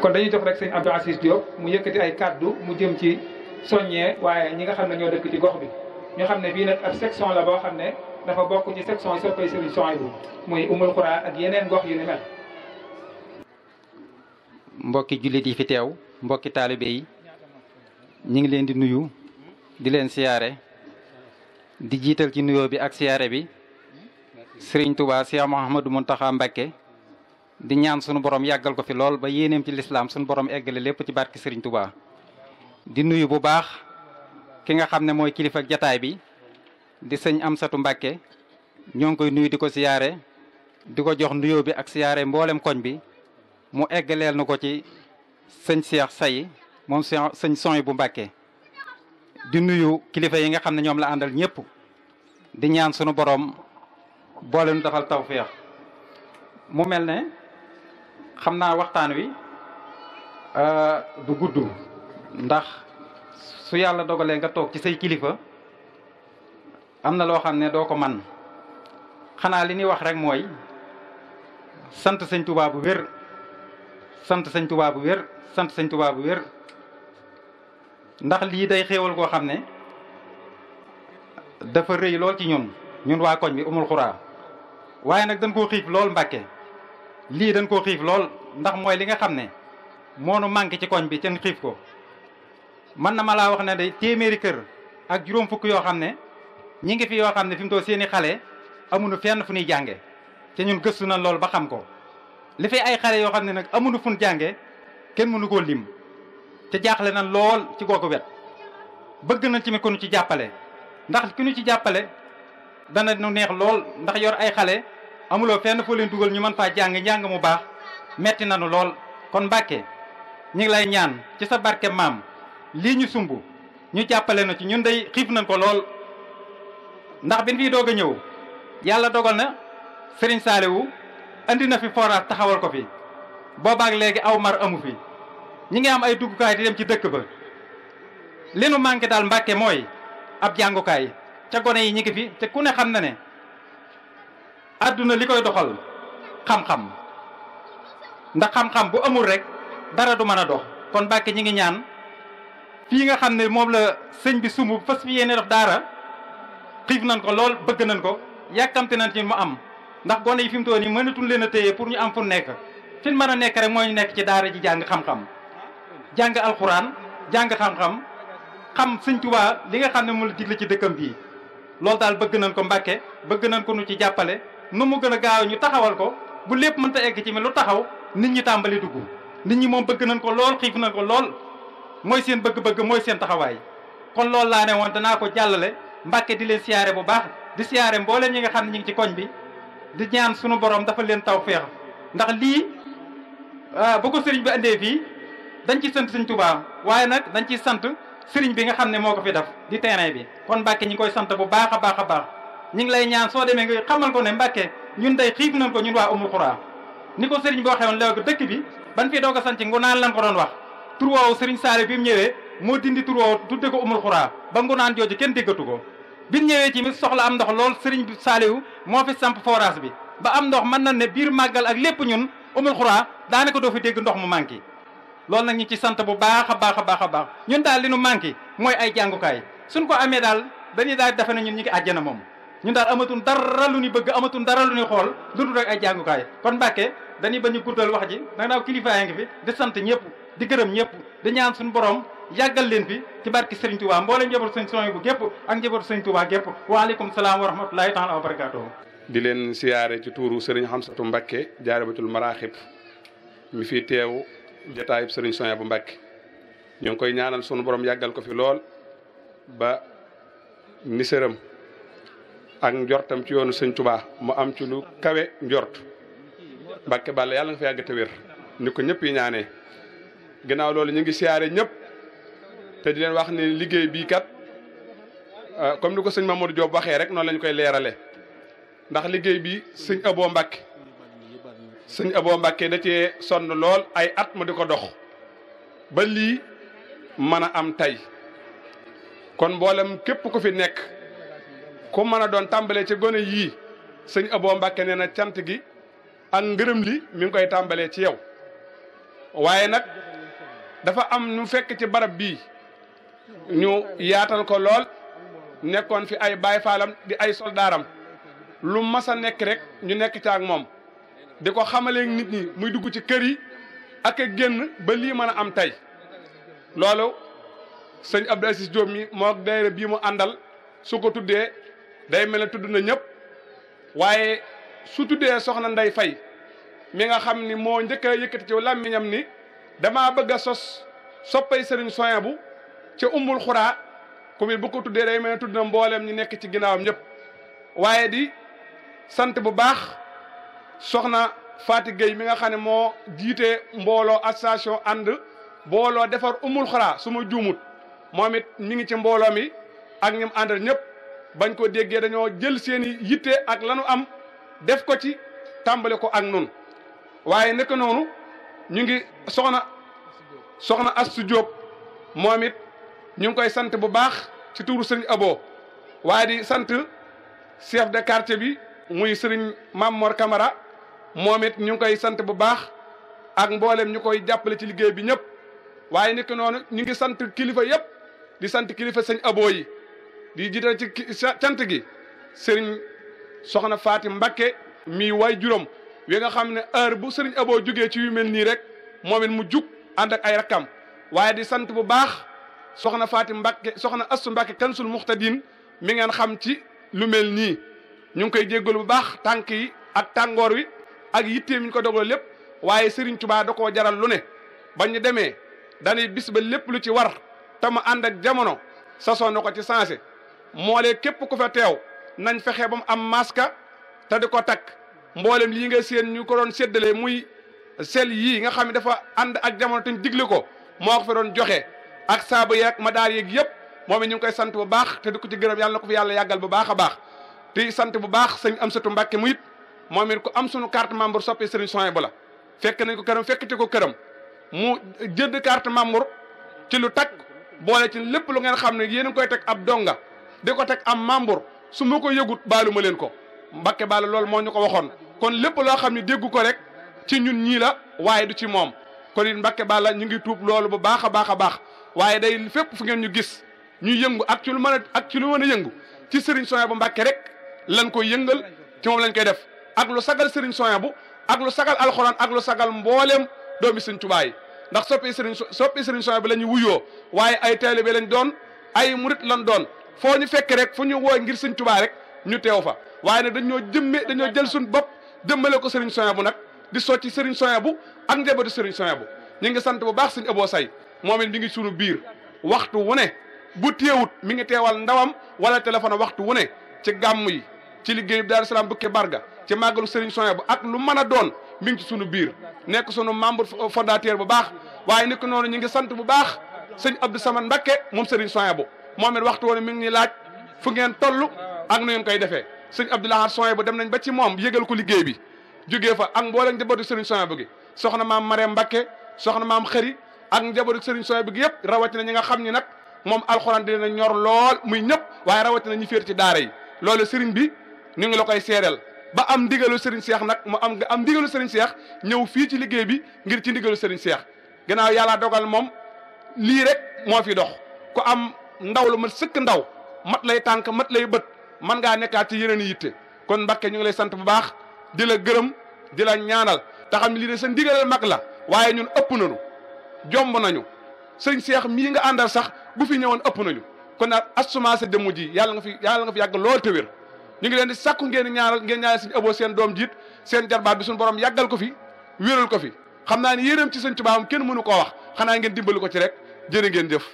kon dañuy jox rek sëñ Abdou Aziz Diop mu yëkkati ay kaddu mu jëm ci soññee waaye ñi nga xam ne ñoo dëkk ci gox bi ñoo xam ne bii nag ab section la boo xam ne dafa bokk ci section yi soppay Serigne Souhaïbou muy Oumoul Khoura ak yeneen gox yu ni mel. mbokki jullit yi fi teew mbokki taalibe yi ñu ngi leen di nuyu di leen siyaare di jiital ci nuyoo bi ak siyaare bi Serigne Touba Cheikh Mouhamadou Mountakha Mbacké di ñaan sunu borom yàggal ko fi lool ba yéeneem ci lislaam sunu borom eggale lépp ci barki Serigne Touba. di nuyu bu baax ki nga xam ne mooy kilifa ak jataay bi di sëñ Amsatu Mbacké ñoo ngi koy nuyu di ko siyaare di ko jox nuyoo bi ak siyaare mboolem koñ bi mu eggaleel na ko ci sëñ Cheikh Say moom sëñ Souhaïbou Mbacké di nuyu kilifa yi nga xam ne ñoom la àndal ñëpp di ñaan sunu borom boole nu defal tawféex mu mel ne xam naa waxtaan wi du gudd ndax su yàlla dogalee nga toog ci say kilifa am na loo xam ne doo ko man xanaa li ñuy wax rek mooy sant sëñ Touba bu wér sant sëñ Touba bu wér sant sëñ Touba bu wér ndax lii day xéewal koo xam ne dafa rëy lool ci ñun waa koñ bi Oumoul Khoura waaye nag dañ koo xiif lool Mbacké lii dañ koo xiif lool ndax mooy li nga xam ne moonu manqué ci koñ bi ten xiif ko man na ma laa wax ne day téeméeri kër ak juróom fukk yoo xam ne ñi ngi fi yoo xam ne fi mu toll seeni xale amuñu fenn fu ñuy jànge te ñun gëstu nañ lool ba xam ko li fi ay xale yoo xam ne nag amuñu fu ñu jànge kenn mënu koo lim te jaaxle nañ lool ci googu wet bëgg nañ ci mi ku ñu ci jàppale ndax ku ñu ci jàppale dana nu neex lool ndax yor ay xale amuloo fenn foo leen dugal ñu mën faa jàng njàng mu baax metti nañu lool kon Mbacké ñu ngi lay ñaan ci sa barke maam lii ñu sumb ñu jàppale na ci ñun day xiif nañ ko lool ndax bi ñu fiy doog a ñëw yàlla dogal na Serigne Saliou andi na fi forage taxawal ko fi boobaak léegi aw mar amu fi ñi ngi am ay duggukaay di dem ci dëkk ba li nu manqué daal Mbacké mooy ab jàngukaay ca gone yi ñi ngi fi te ku ne xam na ne adduna li koy doxal xam-xam ndax xam-xam bu amul rek dara du mën a dox kon Mbacké ñi ngi ñaan fii nga xam ne moom la sëñ bi sumb fas fi yéene def daara xiif nañ ko lool bëgg nañ ko yàkkamte nañ ci mu am ndax gone yi fi mu toll nii mënatuñ leen a téye pour ñu am fu nekk fi ñu mën a nekk rek mooy ñu nekk ci daara ji jàng xam-xam jàng alxuraan jàng xam-xam xam sëñ Tuubaa li nga xam ne mu la digle ci dëkkam bii loolu daal bëgg nañ ko Mbacké bëgg nañ ko nu ci jàppale nu mu gën a gaaw ñu taxawal ko bu lépp mënta egg ci mi lu taxaw nit ñi tàmbali dugg nit ñi moom bëgg nañ ko lool xiif nañ ko lool mooy seen bëgg-bëgg mooy seen taxawaay kon loolu laa ne woon danaa ko jàllale Mbacké di leen siyaare bu baax di siyaare mbooleem ñi nga xam ne ñu ngi ci koñ bi di ñaan sunu borom dafa leen tawfeex ndax lii bu ko sëriñ bi andee fii dañ ci sant sëñ Touba waaye nag dañ ciy sant sëriñ bi nga xam ne moo ko fi def di terrain bi kon Mbacké ñi ngi koy sant bu baax a baax a baax ñi ngi lay ñaan soo demee nga xamal ko ne Mbacké ñun day xiif nañ ko ñun waa Oumoul Khoura ni ko sëriñ bi waxee woon léegi dëkk bi ban fi doog a sant Ngunaan lañ ko doon wax tur woowu sëriñ Saliou bi mu ñëwee moo dindi tur woowu tudde ko Oumoul Khoura ba Ngunaan jooju kenn déggatu ko bi ñu ñëwee ci mi soxla am ndox lool sëriñ Saliou moo fi samp forage bi ba am ndox mën na ne biir màggal ak lépp ñun Oumoul Khoura daanaka doo fi dégg ndox mu manqué loolu nag ñu ci sant bu baax a baax a baax a baax ñun daal li nu manqué mooy ay jàngukaay suñ ko amee daal dañuy daal defe ne ñun ñu ngi àjjana moom ñun daal amatuñ dara lu ñu bëgg amatuñ dara lu ñu xool lu dul rek ay jàngukaay kon Mbacké dañuy bañ a guddal wax ji nag naaw kilifa yaa ngi fi di sant ñëpp di gërëm ñëpp di ñaan suñu borom yàggal leen fi ci barki Serigne Touba mboolem njabootu sëñ Souhaïbou gépp ak njabootu sëñ Touba gépp waaleykum salaam wa rahmatulahi taala wa barakatuhu di leen siyaare ci tuuru Serigne Hamsatou Mbacké jaarabatul maraaxib mi fi teew jotaayub Serigne Souhaïbou Mbacké ñoo ngi koy ñaanal sunu borom yàggal ko fi lool ba niseram ak njortam ci yoonu sëñ Touba mu am ci lu kawe njort Mbacké Balla yàlla nga fa yàgg te wér ni ko ñëpp yi ñaanee ginnaaw loolu ñu ngi siyaare ñëpp te di leen wax ni liggéey bii kat comme ni ko sëñ Mamadou Diop waxee rek noonu lañ koy leerale ndax liggéey bi sëñ Abo Mbacké da cee sonn lool ay at mu di ko dox ba lii mën a am tey kon mboolem képp ku fi nekk ku mën a doon tàmbalee ci gone yii sëñ Abo Mbacké nee na cant gi ak ngërëm li mi ngi koy tàmbalee ci yow waaye nag dafa am ñu fekk ci barab bii ñu yaatal ko lool nekkoon fi ay baay faalam di ay soldaaram lu mas a nekk rek ñu nekk ci ak moom di ko xamaleeg nit ñi muy dugg ci kër yi ak a génn ba lii mën a am tey loolu sëñ Abdou Aziz Diop mi moo daayira bii mu àndal su ko tuddee day mel ne tudd na ñëpp waaye su tuddee soxna Ndey Fay mi nga xam ni moo njëkk a yëkkati ci làmmiñam ni damaa bëgg a sos soppay sëriñ Souhaïbou ca Ummul Xuraa ku bu ko tuddee day mel ne tudd na mboolem ñi nekk ci ginnaawam ñëpp waaye di sant bu baax soxna Faati Gueye mi nga xam ne moo jiite mbooloo association ànd mbooloo defar Ummul Xuraa su ma juumut moom it mi ngi ci mbooloo mi ak ñim àndal ñëpp bañ ko déggee dañoo jël seeni yitte ak lanu am def ko ci tàmbale ko ak nun waaye nekk noonu ñu ngi soxna Astu Diop moom it ñu ngi koy sant bu baax ci tuuru sëriñ Abo waaye di sant chef de quartier bi muy sëriñ Mamor Camara moom it ñu ngi koy sant bu baax ak mboolem ñu koy jàppale ci liggéey bi ñëpp waaye nekk noonu ñu ngi sant kilifa yëpp di sant kilifa sëñ Abo yi di jiital ci cant gi sëriñ soxna Faati Mbakke mi way juróom wi nga xam ne heure bu sëriñ Abo jógee ci yu mel nii rek moom it mu jug ànd ak ay rakkam waaye di sant bu baax soxna Faati Mbakke soxna Astu Mbakke kansul muxtadin mi ngeen xam ci lu mel nii ñu ngi koy jéggalu bu baax tànk yi ak tàngoor wi ak yittee mi ñu ko dogal lépp waaye Serigne Touba da koo jaral lu ne ba ñu demee dañuy bis ba lépp lu ci war te mu ànd ak jamono sasoo na ko ci sensé moolee képp ku fa teew nañ fexe ba mu am maska te di ko takk mboolem lii nga seen ñu ko doon séddale muy sel yii nga xam ne dafa ànd ak jamono te ñu digle ko moo ko fa doon joxe ak saabu yeeg madaar yeeg yëpp moom it ñu ngi koy sant bu baax te di ko ci gërëm yàlla na ko fi yàlla yàggal bu baax a baax te sant bu baax sëñ Amsatu Mbàkke mu it moom it ku am sunu carte membre soppi Serigne Souhaïbou la fekk nañ ko këram fekkati ko këram mu jënd carte membre ci lu takk boole ci lépp lu ngeen xam ne yéen a ngi koy teg ab donga di ko teg am membre su ma ko yëgut baalu ma leen ko Mbàkke baala loolu moo ñu ko waxoon kon lépp loo xam ne déggu ko rek ci ñun ñii la waaye du ci moom kon it Mbàkke baala ñu ngi tuub loolu bu baax a baax a baax waaye day fépp fu ngeen ñu gis ñu yëngu ak ci lu mën a ak ci lu mën a yëngu ci Serigne Souhaïbou Mbàkke rek lan koy yëngal ci moom lañ koy def ak lu sagal Serigne Souhaïbou ak lu sagal alxuraan ak lu sagal mbooleem doomi Serigne Touba yi ndax soppi Serigne Souhaïbou la ñu wuyoo waaye ay taalibe lañ doon ay murit lan doon foo ñu fekk rek fu ñu woo ngir Serigne Touba rek ñu teew fa waaye nag dañoo jël suñ bopp jëmmale ko Serigne Souhaïbou nag di sotti Serigne Souhaïbou ak njabootu Serigne Souhaïbou ñu ngi sant bu baax Serigne Abo Say moom it mi ngi sunu biir waxtu wu ne bu teewut mi ngi teewal ndawam wala téléphone waxtu wu ne ci gàmm yi ci liggéey bi Daaru Salaam Bukke Barga ci màggalu Serigne Souhaïbou ak lu mën a doon mi ngi ci sunu biir nekk sunu membre fondateur bu baax waaye nekk noonu ñu ngi sant bu baax sëñ Abdou Samad Mbakke moom Serigne Souhaïbou moom it waxtu woon mi ngi laaj fu ngeen toll ak nu ngeen koy defee sëñ Abdou Lahad Souhaïbou dem nañ ba ci moom yëgal ko liggéey bi jógee fa ak mboolem njabootu Serigne Souhaïbou gi soxna maam Marème Mbakke soxna maam Xëri ak njabootu Serigne Souhaïbou gi yëpp rawatina ñi nga xam ni nag moom alxuraan dina ñor lool muy ñëpp waaye rawatina ñi féer ci daara yi loolu Serigne bi ñu ngi la koy seedeel ba am ndigalu Serigne Cheikh nag mu am ndigalu Serigne Cheikh ñëw fii ci liggéey bi ngir ci ndigalu Serigne Cheikh gannaaw yàlla dogal moom lii rek moo fi dox ku am ndaw lu mat sëkk ndaw mat lay tànk mat lay bët man ngaa nekkaat ci yeneen i yitte kon Mbàkke ñu ngi lay sant bu baax di la gërëm di la ñaanal te xam ne lii de sa ndigalal mag la waaye ñun ëpp nañu jomb nañu sëñ Cheikh mii nga àndal sax bu fi ñëwoon ëpp nañu kon nag assuma sa jëmm ji yàlla nga fi yàgg lool te wér ñu ngi leen di sàkku ngeen ñaanal sëñ Abo seen doom jiit seen jarbaat bi suñu borom yàggal ko fi wéral ko fi xam naa ni yéenam ci sëñ Tuubaa kenn mënu koo wax xanaa ngeen dimbali ko ci rek jërë ngeen jëf